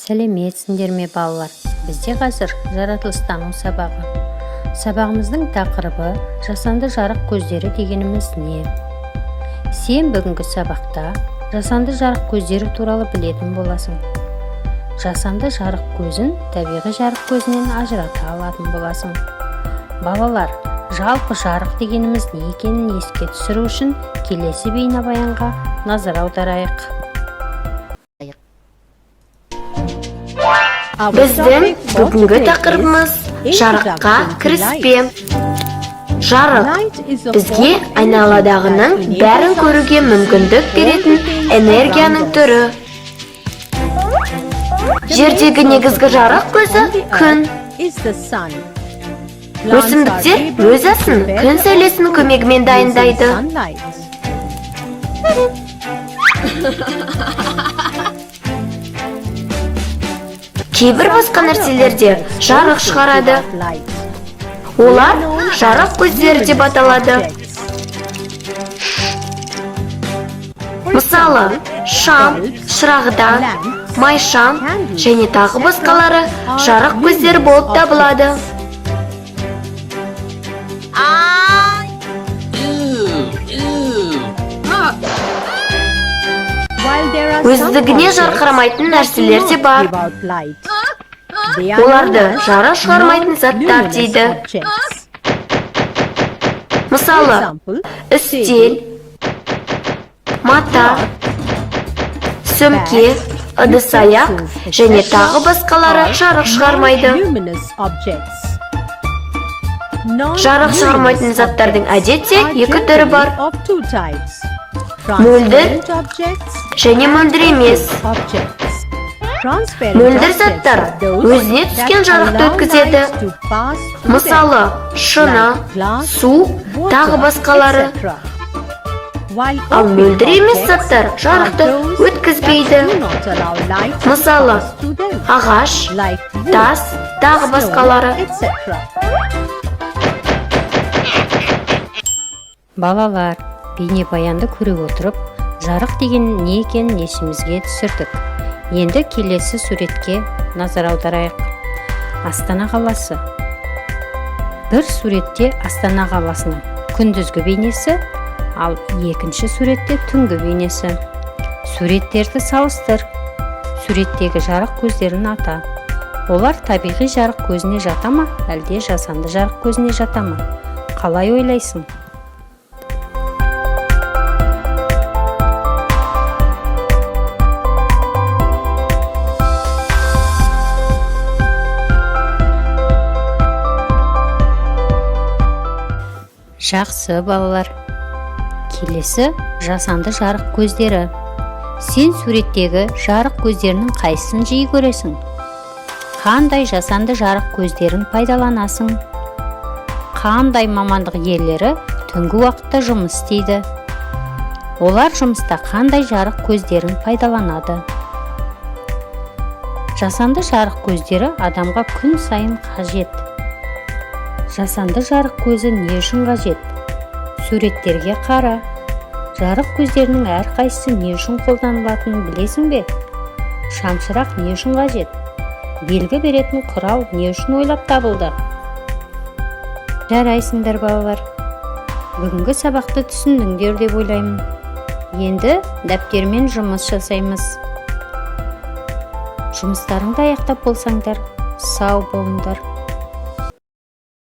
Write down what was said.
Сәлеметсіңдер ме, балалар! Бізде қазір жаратылыстану сабағы. Сабағымыздың тақырыбы: жасанды жарық көздері дегеніміз не? Сен бүгінгі сабақта жасанды жарық көздері туралы білетін боласың. Жасанды жарық көзін табиғи жарық көзінен ажырата алатын боласың. Балалар, жалпы жарық дегеніміз не екенін еске түсіру үшін келесі бейнебаянға назар аударайық. Біздің бүгінгі тақырыбымыз: жарыққа кіріспе. Жарық — бізге айналадағының бәрін көруге мүмкіндік беретін энергияның түрі. Жердегі негізгі жарық көзі — күн. Өсімдіктер өз асын күн сәулесінің көмегімен дайындайды. Кейбір басқа нәрселер де жарық шығарады. Олар жарық көздері деп аталады. Мысалы, шам, шырағдан, майшам және тағы басқалары жарық көздері болып табылады. Өздігіне жарқырамайтын нәрселер де бар. Оларды жарық шығармайтын заттар дейді. Мысалы, үстел, мата, сөмке, ыдыс аяқ және тағы басқалары жарық шығармайды. Жарық шығармайтын заттардың әдетте екі түрі бар: мөлдір және мөлдір емес. Мөлдір заттар өзіне түскен жарықты өткізеді. Мысалы, шыны, су, тағы басқалары. Ал мөлдір емес заттар жарықты өткізбейді. Мысалы, ағаш, тас, тағы басқалары. Балалар, бейнебаянды көре отырып, жарық деген не екенін есімізге түсірдік. Енді келесі суретке назар аударайық. Астана қаласы. Бір суретте Астана қаласының күндізгі бейнесі, ал екінші суретте түнгі бейнесі. Суреттерді салыстыр. Суреттегі жарық көздерін ата. Олар табиғи жарық көзіне жата ма, әлде жасанды жарық көзіне жата ма? Қалай ойлайсың? Жақсы, балалар. Келесі жасанды жарық көздері. Сен суреттегі жарық көздерінің қайсысын жиі көресің? Қандай жасанды жарық көздерін пайдаланасың? Қандай мамандық иелері түнгі уақытта жұмыс істейді? Олар жұмыста қандай жарық көздерін пайдаланады? Жасанды жарық көздері адамға күн сайын қажет. Жасанды жарық көзі не үшін қажет? Суреттерге қара. Жарық көздерінің әрқайсысы не үшін қолданылатынын білесің бе? Шамшырақ не үшін қажет? Белгі беретін құрал не үшін ойлап табылды? Жарайсыңдар, балалар. Бүгінгі сабақты түсіндіңдер деп ойлаймын. Енді дәптермен жұмыс жасаймыз. Жұмыстарыңды аяқтап болсаңдар, сау болыңдар.